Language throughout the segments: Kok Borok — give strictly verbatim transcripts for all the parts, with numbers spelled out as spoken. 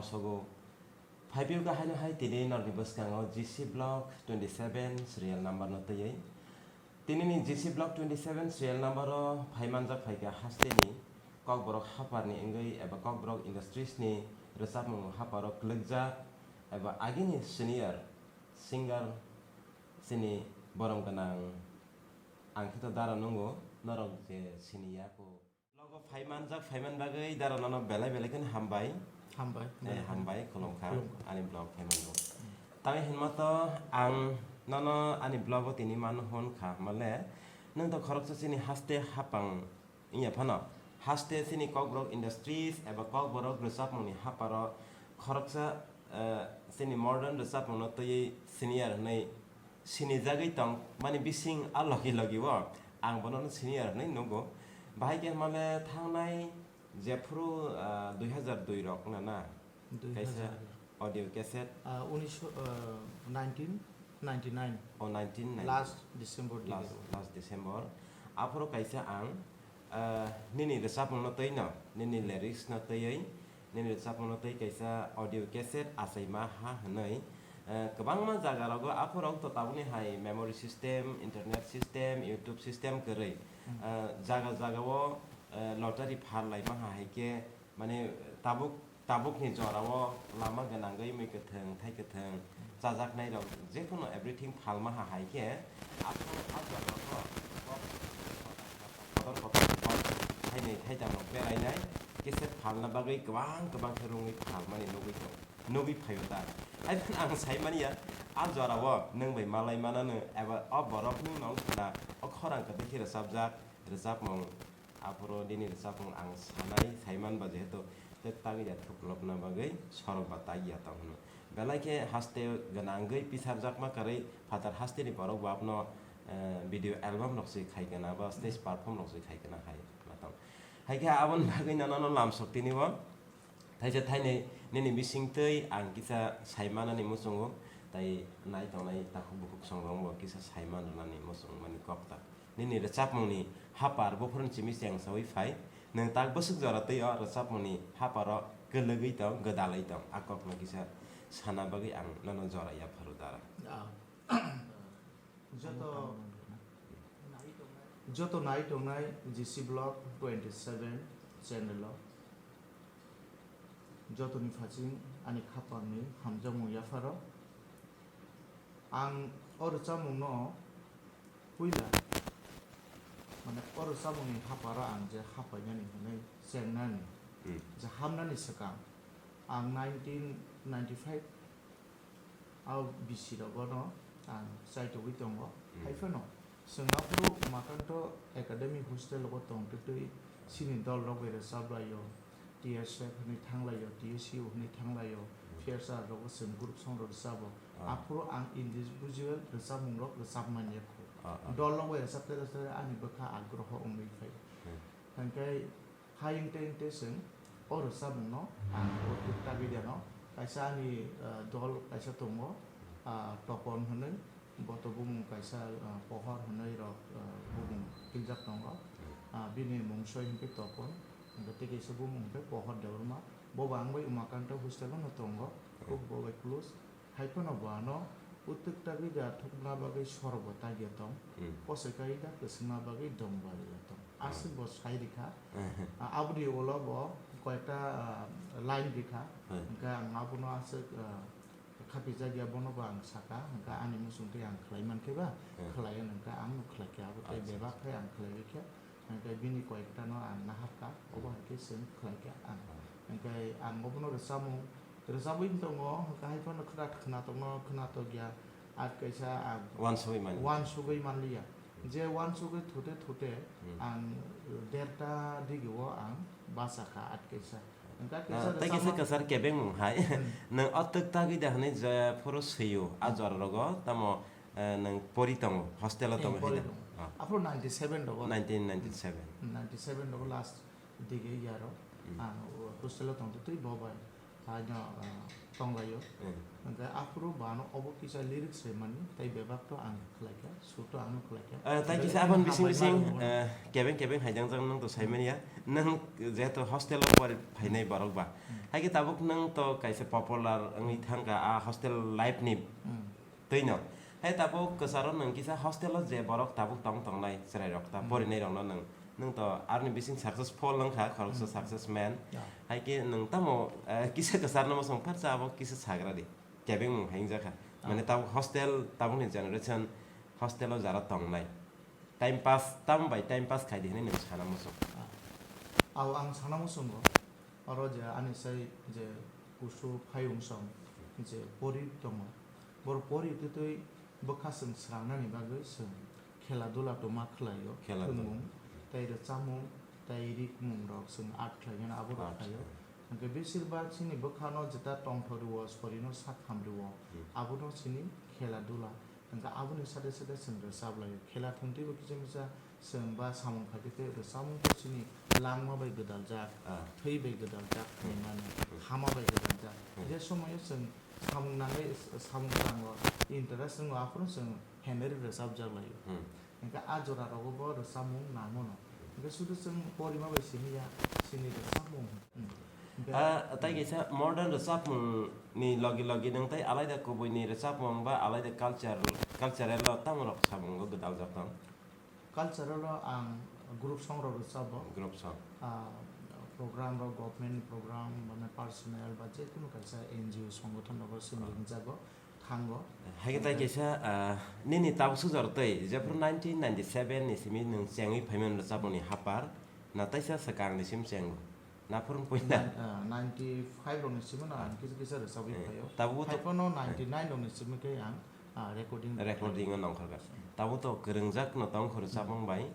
Sogo. Phaiphio khe haino hai tini norni bwskango G C Block twenty seven serial number no twiwi. Tini ni G C Block twenty seven serial number o phai manjak phaikha hasteni Kokborok haparni wngwi eba Kokborok Industries ni rwchapmung haparo kwlwkjak eba agini senior singer chini borom gwnang ang khe to dara nungo norok je siniya ko. Vlog o phai manjak, phai man bagwi dara nono belai belai kheno hambai. Hambai. Eh, hambai, khulumkha. Khulumkha. Ani vlog phai manjak. Tamni hinma to ang nono ani vlog o tini mano hwn kha, male nwng to khoroksa chini haste hapang wngya phano. Haste chini Kokborok Industries eba Kokborok rwchapmungni haparo khoroksa, eh, chini modern rwchapmungno twiwi senior hwnwi sinijagwi tong mani bising a logi logi o ang bono senior hwnwi nugo. Bahai khe male thangnai jephuru, ah, dui hazar dui rok na na? Dui hazar. Kaisa audio cassette. Ah, unisho, ah, nineteen ninety-nine. O nineteen ninety. Last December last, digi. Last December. Aphuru kaisa ang Ah, nini rwchapmungno twi no, nini lyrics no twiwi, nini rwchapmungno twi kaisa audio cassette achaima ha hwnwi, ah, kwbangma jaga rogo aphuru to tabukni hai memory system, internet system, YouTube system kwrwi, ah, jaga jaga o, ah, lottery phar laima ha hai khe mane tabuk Tabukni jorao lama gwnangwi mui kwthwng, thai kwthwng chajaknairok jephano everything phalma ha hai khe, aphuru a jorao kotor kotor kok thainwi thaitamrok berainai kisa phalna bagwi kwbang kwbang khe rwngwi phalmani nugwi tong-, nugwi phaio ta. Hai phano ang sai manya, a jorao nwng bai malai mananw eba o borok nwng no wngkha na o khorang kwtwi khe rwchapjak rwchapmung. Aphuru nini rwchapmung ang sanai, saiman ba jehetu twk tagwi ya thuklopna bagwi sorok ba tagya tong hwnwi. Belai khe haste gwnangwi pisarjakma kwrwi phatar hasteni borok bo abono, eh, video album rok se khai kana ba stage perform rok se khai kana hai ma tong. Hai khe aboni bagwi nono lamsok tini bo. Thaisa thainwi nini bisingtwi ang kisa sai manani muchungo, tai nai tongnai takhuk bukhuk songrokbo kisa sai man rwnani muchung mani kok tak. Nini rwchapmungni hapar buphuruni simi chengsaui phai, nwng tak bwswk jora twi o rwchapmungni haparo kwlwgwi tong, gwdalwi tong, a kokno kisa sana bagwi ang nono jora yapharu dara. Ah. Joto, joto nai tongnai G C Block twenty seven channel o jotoni phaising ani khapangni hamjakmung yapharo. Ang o rwchapmungno puila, mane, o rwchapmungni haparo ang je hapainani hwnwi chengnani, hmm, je hamnani swkang ang nineteen ninety five a bisi rogono ang chaitogwi tongo. Hmm. Hai phano chwng aphuru Umakanto Academy hostel rogo tongtwtwi chini dol rok bai rwchap laio, T S F hwnwi thang laio, T S U hwnwi thang laio, hmm, P S R rogo chwng group song rok rwchabo. Ah. Aphuru ang individual rwchapmung rok rwchap manya kho. Ah, ah. Dol rok bai rwchapte rwchapte ani bwkha agroho wngwi phai. Hmm. Hwnkhe Hai wngte wngte chwng o rwchapmungno ang o twktagwi deno. Kaisa ani, ah, dol kaisa tongo, ah, Topon hwnwi, bo to bumung kaisa, ah, Pohor hwnwi rok, ah, bumung kiljak tongo. Ah, bini mungsoi hwnkhe Topon, hwnkhe tei kaisa bumung hwnkhe Pohor Debbarma. Bo bo ang bai Umakanta hostel-o no tongo, khub bo bai close. Hai phano bo ano o twktagwi da thukna bagwi sorok bo tagya tong, hmm, kosoi kai da kwswngna bagwi dong bagwi ya tong. Hmm. Aswk bo sai rikha. Hmm. A-, aboni ulo bo koyekta, ah, line rikha. Hmm. Hwnkhe ang abono aswk, ah, khapijak ya, bono bo ang saka, hwnkhe ani muchungtwi ang khlai mankhe ba, hmm, khlai ya, hwnkhe ang no khlai khe, abo tei, acha, bebak khe ang khlai rikha. Hwnkhe bini koyektano ang naharkha, obo hai khe chwng khlaikha ang. Hwnkhe ang obono rwchapmung rwchapwi tongo, hwnkhe hai phano khwna, khwnatok no khwnatok ya, at kaisa ang wansugwi mani, wansugwi manliya. Je wansugwi thute thute, hmm, ang derta digi o ang bachakha at kaisa. Hwnkhe at kaisa, ah, tei kaisa rwchapmung kwchar kebengmung hai. Hmm. Nwng o twk tagwi da hwnwi je phuru swio, a, hmm, jora rogo, tamo Eh, nwng pori tongo, hostel-o tongo hai da? Pori tongo. Ah. Aphuru ninety seven rogo. Nineteen ninety seven. Ninety seven rogo last digi yaro. Hmm. Ang hostel-o tongtwi twi bo bai. Ano, ah, tonglaio. Hmm. Hwnkhe aphuru bo ano obo kisa lyrics rimani, tei bebak to ang khlaikha, sur to ano khlaikha. Ah, tei kisa aboni bising bising, ah, kebeng kebeng hai jang jang nwng to saimanya. Nwng jehetu hostel o pori phainai borok ba. Hmm. Hai khe tabuk nwng to kaisa popular wngwi thangkha a hostel life ni Hmm. Twi no. Hai tabuk kwcharo nwng kisa hostel o je borok tabuk tong tongnai chwrai rok ta Hmm. porinai rok no nwng, nwng to aroni bising successful wng kha, khoroksa Hmm. success man. Yeah. Hai khe nwng tamo, eh, kisa kwchar no mwsong pharsa abo kisa sagra di. Kebeng mung hai wngjakha. Ah. Mane tabuk hostel, tabuk ni generation hostel o jara tongnai. Time pass, tamo bai time pass khai di hinwi nwng sana muchung? Ah. Ao ang sana muchungo, oro je ani sai je kusu phayung song je pori tongo, boro pori twtwi bwkha chwng srangnani bagwi chwng khela dula tongma khlaio, Khela dula. Thwngmung tei rwchapmung tei rikmung rok chwng art khlaimani abo rok Art khlaio. khlaio. Hwnkhe besir bak chini bwkhano jeta tongthok rwo, sorino sak ham rwo, Hmm. abono chini khela dula. Hwnkhe aboni sade sade chwng rwchap laio. Khela thwngtwibo kisa misa chwng ba samung khaitwi tei rwchapmung khe chini langma bai gwdaljak, Ah. thwi bai gwdaljak Hmm. hinwi mano, Hmm. hama bai gwdaljak. Hmm. Je somoio chwng samung nangwi, samung tango, interest wngo, aphuru chwng henari rwchapjak laio. Hmm. Hwnkhe a jora rogo bo rwchapmung nangmano. Hwnkhe sudu chwng porima bai simi ya, chini rwchapmung. Hmm. Ah, tai kaisa modern rwchapmung ni logi logi nwng tai alaida kubui ni rwchapmung ba alaida culture, cultural o tamo rok samung o gwdal jak tong? Cultural o ang group song rok rwchabo. Group song. Ah, program rok, government ni program, mane personal ba je kunu kaisa N G O songothon rogo chwng Ah. ringjago. Thango. Hai khe tai Hwnkhe kaisa, ah, nini tabuk sujor tei, jephuru nineteen ninety-seven ni simi nwng chengwi phaimani rwchapmungni hapar, na taisa swkang ni sim chengo? Na phuru puila? Nine-, ah, ninety-five rokni simi no ang kisa kisa rwchapwi Eh, phaio. tabuk to Haiphano Eh. ninety-nine rokni simi khe ang, ah, recording Recording o nongkhorkha. Tabuk to kwrwngjak no tongkha rwchapmung bai.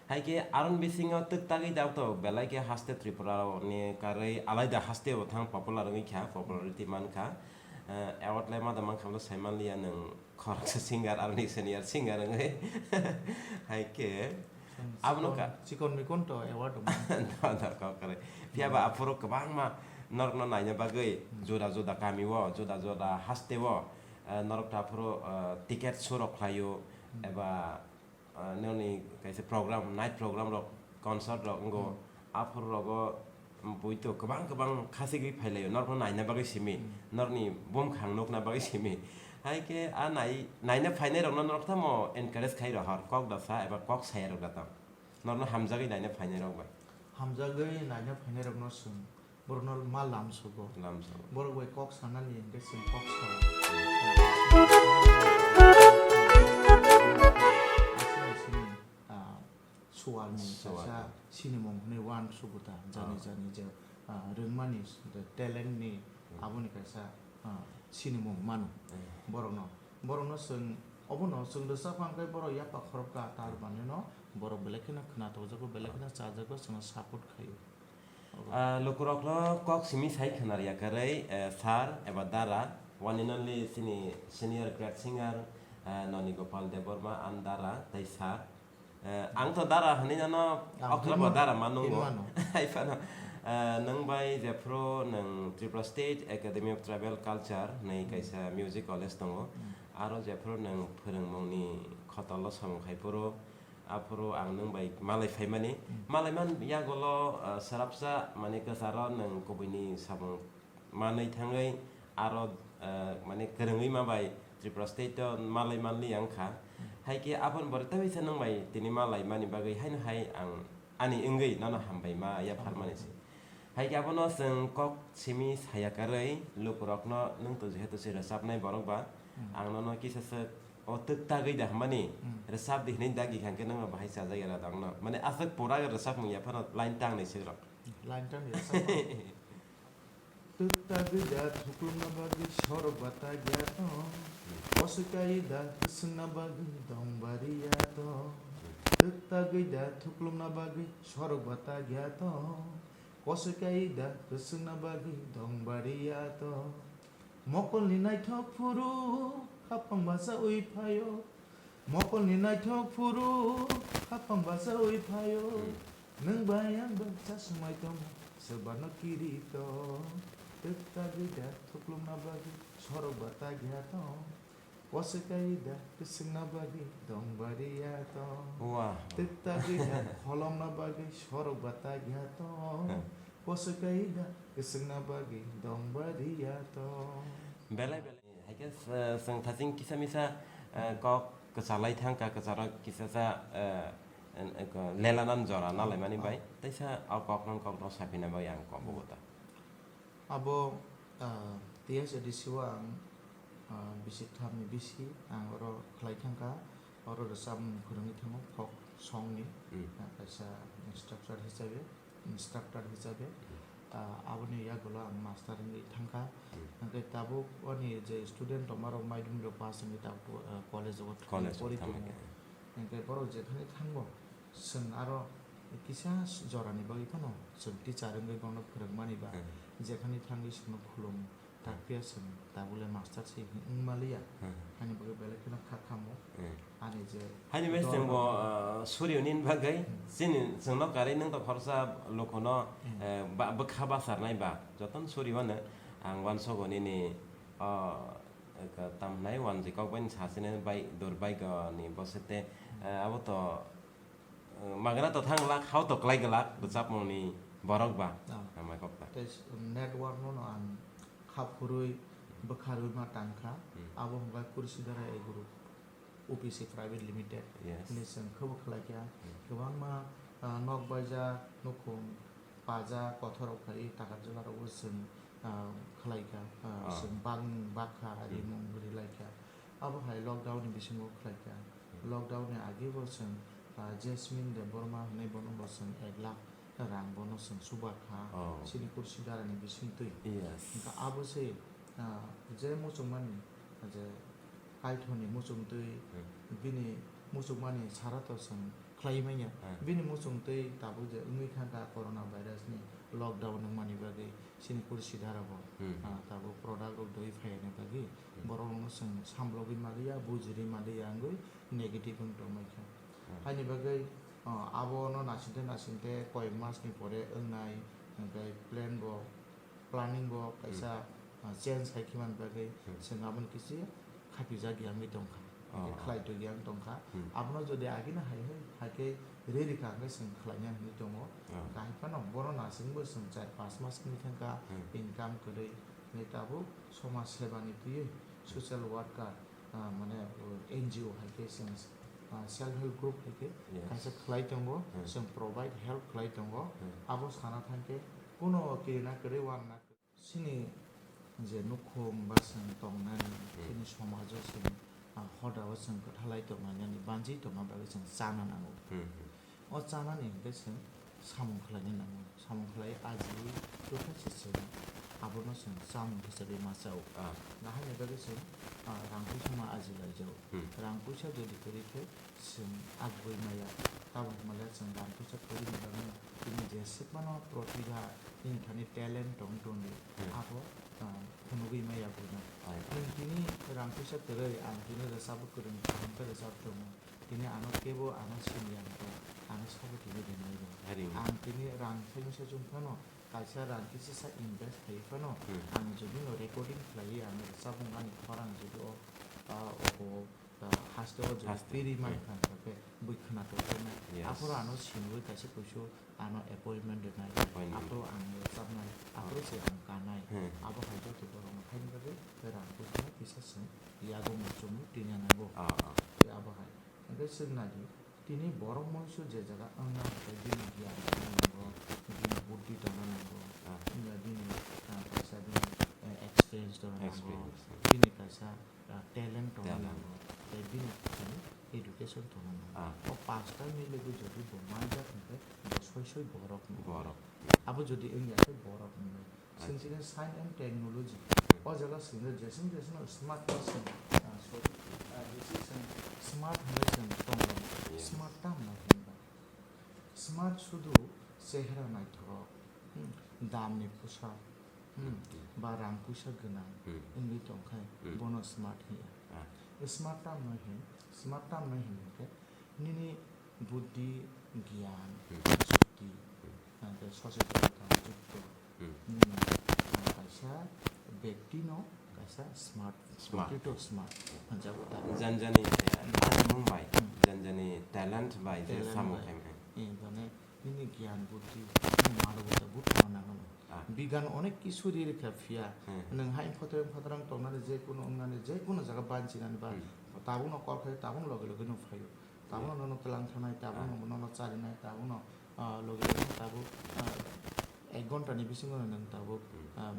Hai khe aron bisingo twk tagwi da to belai khe haste Tripura ni karwi alaida haste bo thang popular wngwi kha, popularity man kha. Eh, award lai ma da man kha bwle sai man liya nwng khoroksa singer aroni senior singer wngwi. Hai khe Chikon, abono ka chikon mikon to award rok man. Da, da, kok kwrwi. Phiya ba aphuru kwbangma norokno naina bagwi Hmm. juda juda kami o, juda juda haste o, eh, norok ta aphuru, eh, ticket show rok khlaio Hmm. eba ah, nini kaisa program, night program rok, concert rok wngo, Hmm. aphuru rogo, um, buito kwbang kwbang khachigwi phailaio, norokno naina bagwi simi, Hmm. norokni bumkhang nukna bagwi simi. Hai khe a nai-, naina phainai rokno norok tamo encourage khai rohor, kok da sa eba kok saya rok da tamo. Norokno hamjagwi naina phainai rok bai. Hamjagwi naina phainai rokno swng. Borokno ma lamsogo. Lamsogo. Borok bai kok sanani hwnkhe chwng kok sao. Aswk sini, ah, sualni Sual. Kaisa sinimung hwnwi uansugo ta, jani Ah. jani je, ah, rwngmani, talent ni Hmm. aboni kaisa, ah, sinimung mano Eh. borokno. Borokno chwng obono chwng rwchapkha hwnkhe borok yapha khoroksa tar Hmm. manwino borok belai kheno khwnathokjago, belai kheno chajago, chwngno support khaio. Ah, lukurokno kok simi sai khwna rwya kwrwi, eh, sir eba dara, one and only chini senior great singer, eh, Noni Gopal Debbarma and dara tei sir. Eh, ang to dara hwnwi nano Ang okra phirmano, ba dara ma nungo. Phirmano. Hai phano, eh, nwng bai jephru nwng Tripura State Academy of Tribal Culture hwnwi Hmm. kaisa music college tongo. Hmm. Aro jephru nwng phwrwngmungni khotolo samung khai phuru, aphuru ang nwng bai malai phaimani. Hmm. Malai man yagulo, ah, swrapsa, mane, kwcharo nwng kubuini samung manwi thangwi aro, ah, mane, kwrwngwi ma bai Tripura State o malai manliya wngkha. Hmm. Hai khe aphuru bo tei waisa nwng bai tini malai mani bagwi haino hai ang ani wngwi nono hambai ma yapharmani se. Hai khe abono chwng kok simi saya karwi lukurokno nwng to jehetu se rwchapnai borok ba, Hmm. ang nono kisa swk o twk tagwi da hwnmani Hmm. rwchap di hwnwi dagi kha hwnkhe nwng no bahai chajak ya da wngno. Mane aswk pura rwchapmung ya phano line tang ni swk rok. Line tang ya sa. Twk tagwi da thuklumna bagwi sorok bata gya to. Kosoi kai da kwswngna bagwi dong bari ya to. Twk tagwi da thuklumna bagwi sorok bata gya to. Kosoi kai da kwswngna bagwi dong bari ya to. Mokolni naithok phuru khapang bachaui phaio. Mokolni naithok phuru khapang bachaui phaio. Hmm. Nwng bai ang bai chasumai tong, sorbano kirito. Twk tagwi da thuklumna bagwi sorok ba tagya tong. Waswk kai da kwswkna bagwi dong bariya tong. Wah. Twk tagwi da kholomna bagwi sorok ba tagya tong. Hmm. Waswk kai da kwswkna bagwi dong bariya tong. Belai belai. Hai khe, eh, chwng thaching kisa misa, eh, kok kwchalai thang kha, kwcharo kisa sa, eh, eh, ko lelanan jora nalaimani bai. Oh. Teisa o kok nang kok no sapina bai ang kok bo ta. Abo, ah, T S A D C o ang, ah, bisi thamni bisi ang oro khlai thangkha, oro rwchapmung phwrwngwi thango folk song ni, hmm, ah, kaisa instructor hisabe, instructor hisabe, hmm, ah, aboni yagulo ang master wngwi thangkha. Hmm. Hwnkhe tabuk oni je student rok marok maidumlo pass wngwi tabuk, ah, college o college o pori thangma tongo. Khe. Hwnkhe borok jephani thango, chwng aro kisa jorani bagwi phano chwng teacher wngwi bono phwrwngmani ba, hmm, jephani thangwi chwngno khulumo, hmm, tak phiya chwng tabukle master se wng maliya, hmm, ani bagwi belai kheno kha khamo, hmm, ani je haini bai dol chwng bo, rok, ah, suri hwnini bagwi, hmm, chini chwngno karwi nwng to khoroksa lukuno, hmm, eh, ba-, bwkha bacharnai ba, jotono suri hwno ang uansukgo nini, ah, Eka tamhnai wanjwi kok bai sasine bai durbaigoni bose te, eh, abo to, eh, magna to thang glak, hao to klai glak, rwchapmungni borok ba. Ah. Hamai kok ta. Tei s-, network no no ang kha phurwi bwkharwi ma tang kha. Hmm. Abo hwnba Kursidara A Group, O P C Private Limited. Yes. Hwnwi chwng khe bo khlai kha. Hmm. Kwbangma, ah, nok baija, nukhung, paja kothorrok phai Takarjala rogo chwng, ah, khlai kha, ah, ah, chwng bang bakha, hmm, rimung rilai kha. Abo hai lockdown ni bisingo khlai kha. Hmm. Lockdown ni age bo chwng, ah, Jasmine Debbarma hwnwi bono bo chwng ek lakh rang bono chwng chuba kha. Oh. Chini Kursidara ni bisingtwi. Yes. Hwnkha abo se, ah, je muchungmani je Kaitorni muchungtwi, hmm, bini muchungmani sara to chwng khlai manya. Hmm. Bini muchungtwi tabuk je wngwi thangkha corona virus ni lockdown wngmani bagwi chini Kursidara bo, hmm, ah, tabuk product rok doi phaiyani bagwi, hmm, borok rokno chwng samlogwi maliya, bujiri maliya wngwi negative wng tongmai kha. Hmm. Haini bagwi, ah, abono nasingte nasingte koi mas ni pore wngnai, hwnkhe plan bo planning bo kaisa, hmm, ah, change hai khe man bagwi, hmm, chwng aboni kisi khapijak ya wngwi tongkha. Oh, oh. Khlai tong ya wng tongkha. Hmm. Abono jodi agini hai hai, hai khe riri kha hwnkhe chwng khlaina hinwi tongo. Oh. Kahai phano bono nasingbo chwng char pas mas wngwi thangkha, hmm, income kwrwi. Hwnwi tabuk somaj sebani twiwi social worker, ah, mane, uh, N G O hai khe chwng, ah, self help group hai khe, yes, kaisa khlai tongo, hmm, chwng provide help khlai tongo. Hmm. Abo sana thang khe kuno kirina kwrwi wanna Chini je nukhung ba chwng tongnani, hmm, chini somajo chwng, ah, hodao chwng kwthalai tongna nani banjwi tongna bagwi chwng chana nango. Hmm, hmm. O chanani hwnkhe chwng samung khlaina nango. Samung khlai ajiwi twkha se chwng abono chwng chamung hisabe ma chao. Ah. Naharni bagwi chwng, ah, rang puisa ma aji laijao. Hmm. Rang puisa jodi kwrwi khe, Chwng agwi maya, tabuk hwnmale chwng rang puisa kwrwini bagwi tini jeswk mano protibha, nini thani talent tong tongdi, hmm, abo, ah, phunugwi maya buino. Ai. Nwng tini rang puisa kwrwi, ang tini rwchapwi kwrwng, kaham khe rwchap tongo. Tini ano kebo ano siniya wngkha, ano sabo tini rinai rw. Haring. Ang tini rang phaino se chwng phano, kaisa rang kisa sa invest khai phano, hmm, ang jodi no recording khlaiwi ang rwchapmung ani khorang jodi o, ah, obo, ah, haste o jodi haste, piri man, hmm, kha khe bui khwnathok khe nai. Yes. Aphuru ano sinwi kaisa kuisu ano appointment rwnai. Appointment. Aphuru ang rwchapnai, aphuru se ang kanai. Hmm. Abo hai joto borok no khaina bagwi rang puisa no kisa se yago muchungwi twina nango. Ah, ah. Tei abo hai. Hwnkhe chwng nai di, tini borok mungsu je jaga wngna hwnkhe bini giyan tongna nango, bini buddhi tongna nango, ah, bini, ah, kaisa bini, eh, experience tongna nango, experience, ah, bini kaisa ah, talent tongna, talent, nango, tei bini education tongna nango. Ah. O pasta milegwi jodi bo manjak hwnkhe bo soi soi borok wngwi borok. Abo jodi wngya khe borok wngnai. Acha. Chwng tini science and technology. Hmm. O jaga chwngno jeswng jeswngno smart hwnwi chwng, ah, sorry, ah, jeswk chwng smart hwnwi chwng tongo. Yes. Smart tamo hwnba? Smart sudu chehra naithok, hmm, damni pusa, hmm, hmm, ba rang puisa gwnang, hmm, wngwi tongkhe, hmm, bono smart hiya. Ah. Smart tamno hin, smart tamno hinkhe nini buddhi, giyan, hmm, shakti, hmm, hwnkhe sosetonta jukto, hmm, nini kaisa bektino kaisa smart, Smart. Bektito smart hwnjago da. Janjani, eh, tangmung bai, Hmm. janjani talent bai je Talent samung bai. Khaimani. Eh, mane nini gyan buddhi, nini manobota buddhi no nangno. Ah. Bigan onek kisu ri rikha phiya. Hmm. Nwng hai photorang photorang tongnani je kuno wngnani je kuno jaga banchinani ba Hmm. tabukno kol khai tabukno loge loge no phaio. Tabukno Hmm. nono tlang thanai, tabukno Ah. nono charinai, tabukno, ah, loge loge tabuk, ah, ek ghonta ni bisingo nwng tabuk, Hmm. ah,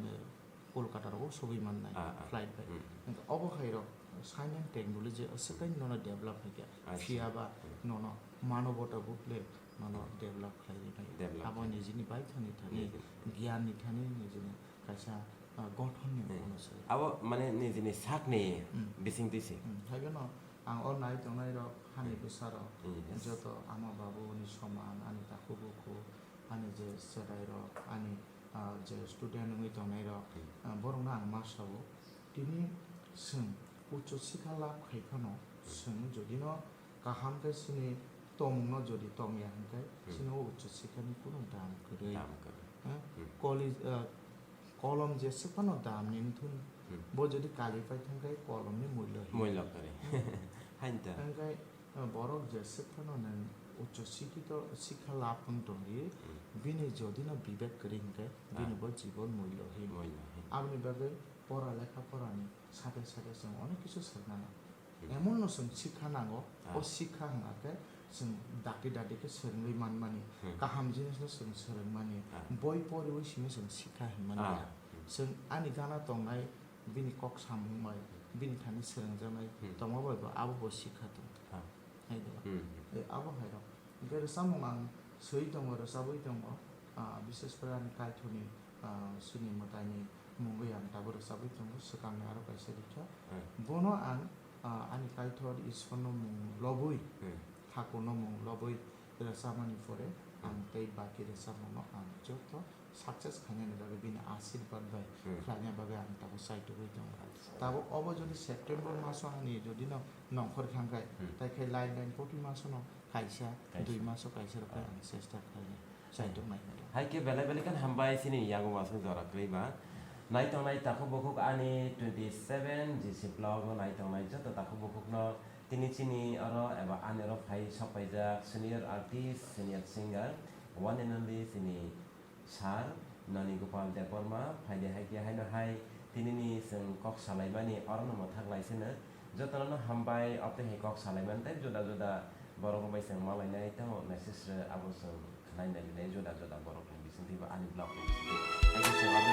Kolkata rogo sogwi mannai Ah, ah. flight bai. Hmm. Hwnkhe obo hai rok sign and technology aswk nono develop hai khe Acha. phiya ba Hmm. nono manobota buple nono Hmm. develop khlai rwnai. Develop Abo khlai. nijini bai thani thani Nijini. giyan ni thani nijini kaisa, ah, gothon ni Hmm. ono se. Abo mane nijini sakni Hmm. bising twi se. Hmm. Hai kheno ang o nai tongnai rok hani Hmm. bwsa rok Yes. joto ama babu ni soman ani takhuk bukhuk ani je cherai rok ani, ah, je student wngwi tongnai rok, Hmm. ah, borokno ang ma sao. Tini chwng ucho sikha lab khai phano Hmm. chwng jodi no kaham khe chini tongmung no jodi tong ya hwnkhe Hmm. chini o ucho sikha ni kunu dam kwrwi. Dam kwrwi. Ha? Hmm. College, ah, kolom jeswk phano dam ni wngthun Hmm. bo jodi kali pai thang khe kolom ni mullo hin. Mullo kwrwi. Hain ta. Hwnkhe, ah, borok jeswk phano nwng ucho sikito sikha lab wng tongdi, Hmm. bini jodi no bibek kwrwi hwnkhe bini Ah. bo jibon mullo hin. Mullo hin. Aboni bagwi pora lekha porani sade sade chwng onek kisu swrwngna nango. Hmm. Emon no chwng sikha nango, o Ah. sikha hwnkha khe chwng dakti dakti khe swrwngwi manmani, Hmm. kaham jinis no chwng swrwngmani, Ah. boi poriwi simi chwng sikha hinmani Ah. ya. Hmm. Chwng ani gana tongnai bini kok samung bai, bini thani swrwngjaknai Hmm. tongma bai bo abo bo sikha tong. Ah. Hai do. Hmm. E, abo hai rok. Hwnkhe rwchapmung ang swi tongo, rwchabwi tongo. Ah, bishes kore ani Kaitorni, ah, chini mwtaini mungwi ang tabuk rwchabwi tongo, swkangni aro kaisa rikha. Hmm. Bono ang, ah, ani Kaitor Ishwarno mung lobwi, Hmm. Thakurno mung lobwi rwchapmani pore ang Hmm. tei baki rwchapmungno ang joto success khainani bagwi bini ashirbad bai Hmm. khlaina bagwi ang tabuk chaitugwi tongo. Acha. Tabuk obo jodi September maso ani jodi no nongkhor thangkhai, Hmm. tai khai line line koti maso no kaisa, Kaisa. dui maso kaisa rok Ah. ang chesta khlainai, chaitok nai. Hai khe belai belai khe hambai chini yago wasung jora kwrwi ba. Naitongnai takhuk bukhuk ani twenty seven G C vlog no naitongnai joto takhuk bukhuk no tini chini oro eba ani oro phai sok paijak senior artist, senior singer, one and only chini Sir, Nani Gopal Debbarma, phaidi hai khe haino hai tinini chwng kok salaimani orono mwthak lai sino. Jotono hambai, obtwi hai kok salaimani tei juda juda borok bai chwng malainai tamo message rw abo chwng khwnai nai nai juda juda borokni bisingtwi ba ani vlog ni bisingtwi. Hai khe chwng abo